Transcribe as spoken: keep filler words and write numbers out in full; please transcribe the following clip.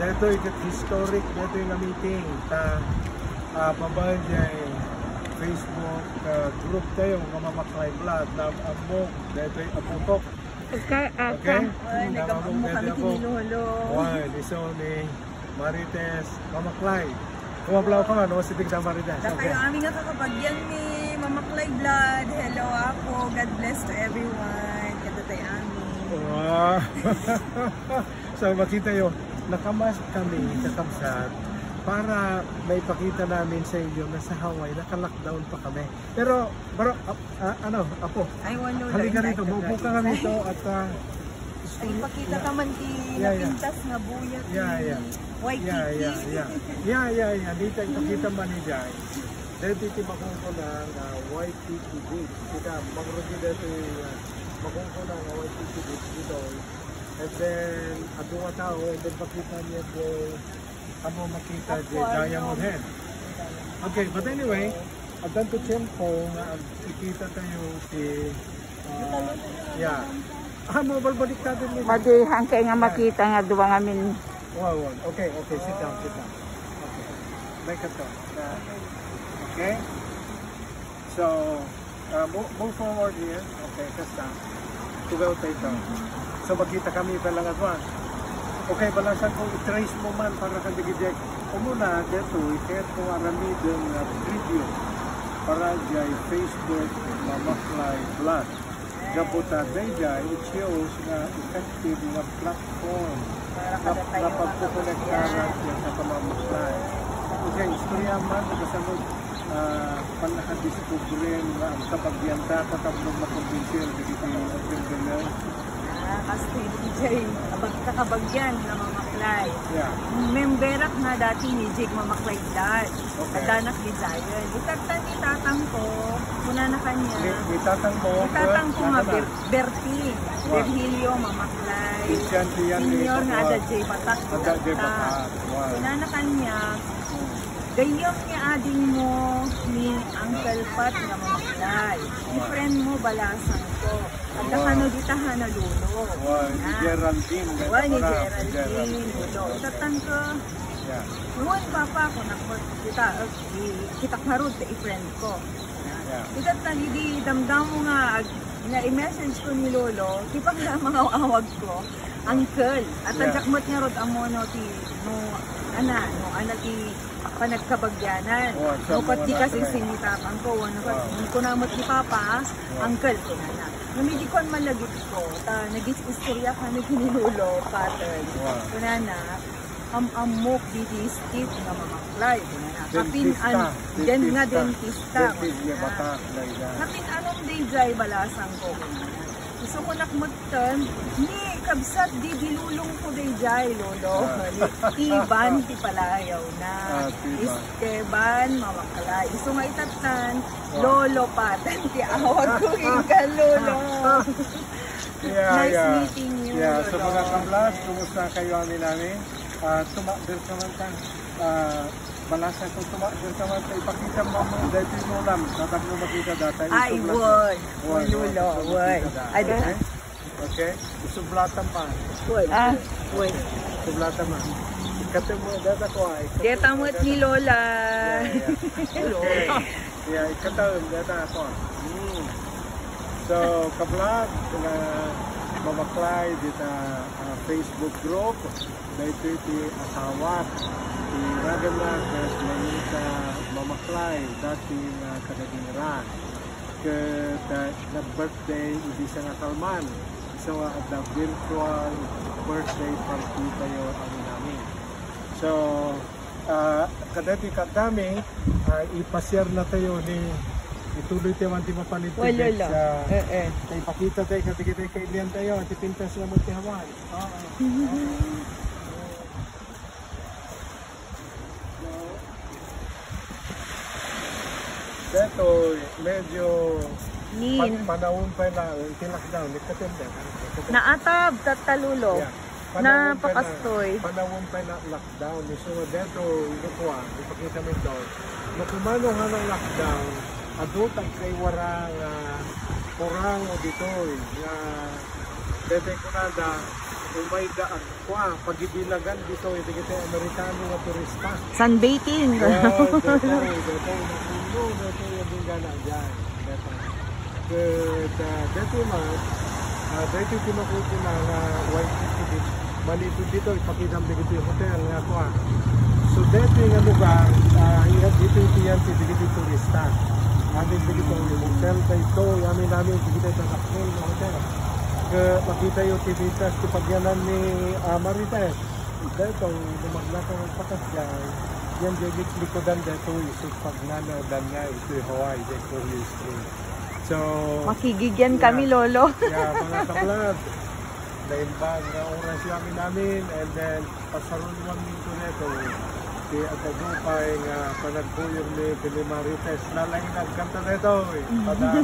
Daytoy ket historic daytoy nga meeting ta, ah, babaen jay Facebook, ah, group tayo nga Mamaklay Blood, na ammok daytoy apotok. Ka, ah, Okay? ka. Ay, Tama mo, nagkamukha daytoy kami apo. Ni Lolo. Why? Isu ni Marites Mamaklay. Kumablaw ka man, no? Si Tigda Marites. Okay. Dakayo amin nga kakabagyan ni Mamaklay Blood. Hello, apo. God bless to everyone. Kadatay amin. Wow. So, makita yo, nakamask kami, kakabsat, para maipakita namin sa inyo na sa Hawaii, naka-lockdown pa kami. Pero, bro, ap-, ah, ano, apo, Ay, wala, halika wala. Rito, maupo ka nga rito at, ah, Ay, pakita ka man ti Yeah, yeah. Napintas nga buyat Yeah, ni yeah. Waikiki. Yeah, yeah, yeah. Yeah, yeah, yeah. Dito, ipakita man ni Jai. Dito, iti makungkuna nga Waikiki Beach. Kita, mangrugi dito, ah, makungkuna nga Waikiki Beach dito. And then, adu nga tao, and then pakita niya po, amo makita di Aquarium. Diamond Head. Okay, but anyway, addan ti tiempo nga agkikita tayo ti, ah, yeah. Ah, mo balbalik ka din nila. Madi, hangkay nga Yeah. makita nga duwa nga min- Wow, wow. Okay, okay, sit down, sit down. Okay. May ka to. Okay? So, uh, mo-, move forward here. Okay, kasta. Tugaw tayo ito. So, makita kami pa lang adwan. Okay, balasan ko, i-trace mo man para ka digidek. Umuna, dito, iket mo aramiden nga video para jay Facebook, Mamaklay Blood. Gapu ta daydiay, it shows nga effective nga platform Para nga, kada tayo nga pagkukonektaran makapagkita. Sa pamamaklay. Okay, istorya man, nagkasanod, ah, pannakadiskubre nga ang kabagyanta, katabnog makumbinsil, dagiti entrepreneur. Ah, kasi D J, abag-, kakabagyan nga mamaklay. Yeah. Memberak nga dati ni Jig Mamaklay Dad. Okay. Adanak di Zion. Itattan ni tatang ko, kunana kanya. Ni, ni tatang mo, Ni tatang ko nga nagana. Ber-, Berting. Wow. Virgilio Mamaklay. Christian Dian Senior nga Mamaklay. Ada J Batak, Ada J Batak. Wow. Kunana kanya, gayyem nga ading mo ni Uncle Pat nga Mamaklay. Wow. I-friend mo, balasan ko. Adda Wow. kano dita hano, Lolo. Wow, ni Ah. Geraldine, may Wow, ni tamara, Geraldine, Geraldine. Lolo. Itattan ko. Yeah. Wen, Papa, kunak mo, kita, eh, i-, kita karod, i-friend ko. Yeah. Itattan, idi damdamo nga, ag-, nga i-message ko ni Lolo, ti pagkamangaw-awag ko, uncle. At Yeah. adda met ngarud ammo no ti, no, ana, no, ana ti panagkabagyanan. Oh, siya No, ket mo di na kasi sila. Sinitapan ko, ano, Oh. Kunana met ni Papa, Oh. uncle, kunana. Ngem idi kuan man lagip ko, ta, nagis-istorya kami ni Lolo, Patton. Wow. Kunana, am-ammok didi Steve nga mamaklay, kunana. Kapin Dentista. an-, den nga Dentista. Dentista, Dentista, kunana. Batak, daydiay. Kapin-anom daydiay, balasan ko, kunana. Isu kunak metten, ni kabsat didi lulong ko daydiay, Lolo. Ah. Ni Ivan, ti palayaw na. Ah, ti Ivan. Esteban, mamaklay. Isu nga itattan, Ah. Lolo Patton, ti awag ko, inka, Lolo. Yeah, Nice yeah. meeting you, Yeah, so, Lolo. Mga kablas, kumusta kayo, amin-amin? Ah, tumakder ka man ta. Ah, balasan ko tumakder ka man ta. Ipakita mo mo, dahil yung ulam, tatap mo makita data. Ay, Ito lang. Woy. Woy, Woy, Lolo, Woy. Makita data. Adi. Okay? Okay? Isublatan pa. Woy. Ah, Woy. Isublatan pa. Ikatay mo, data ko, ay. Deta mo ni Lola. Yeah, yeah. Yeah, ikataon, data ako. Hmm. So, kablag, nga mamaklay dita, ah, Facebook group, daytoy ti asawak. Ti naganna, ket Manita Mamaklay, dati nga taga Dingran. Ket, ah, nag-birthday, idi sa nga kalman. So, at the virtual birthday party tayo ang namin. So, Ah, kadati kadami, ah, ipasiar na tayo ni ituloy tayo ang di mapanitibet Wala lang. sa Eh, eh. Tayo pakita tayo, kadikit tayo kailian tayo, ti pintas na mo ti Hawan. Oo. Detoy, medyo Nin. pan-, panahon pa lang, ti lockdown, nagkatender. Naatab, tattalulo. Yeah. Panahon pa lang, Napakastoy. Panahon pa lang, lockdown. So, dito, ito po, ah, ipakita mo ito. No, kumano nga ng lockdown, adu tagkaiwara nga kurang o ditoy, nga bebe ko nada, Umayda agkua, pagibilagan ditoy dagiti Amerikano nga turista. Sunbathing. Wow, detoy, detoy, napuno, detoy, yung bingana dyan. Detoy. Ket, ah, detoy man, ah, detoy ti makukuna nga Waikiki Beach. Manipud ditoy, ipakidam dagiti hotel nga kua. So, detoy nga lugar, ah, iya ditoy ti yan ti dagiti turista. Amin dagiti hotel, daytoy, amin, amin, dagiti tataknol nga hotel. Ket makitayo ti bitas ti pagyanan ni, ah, Marites. Daytoy, no maglakaw ka kadjay, yan di likodan daytoy, isu ti pagnanadan nga iti Hawaii, daytoy Spring. So, Makigigyan kami, Lolo. Yeah, mga kablad, naimbag nga oras namin namin, and then, pasarunwan mi ito neto, ti agdagupay nga panagbuyor ni Pili Marites, nalaing nagkanta neto, eh. Padala.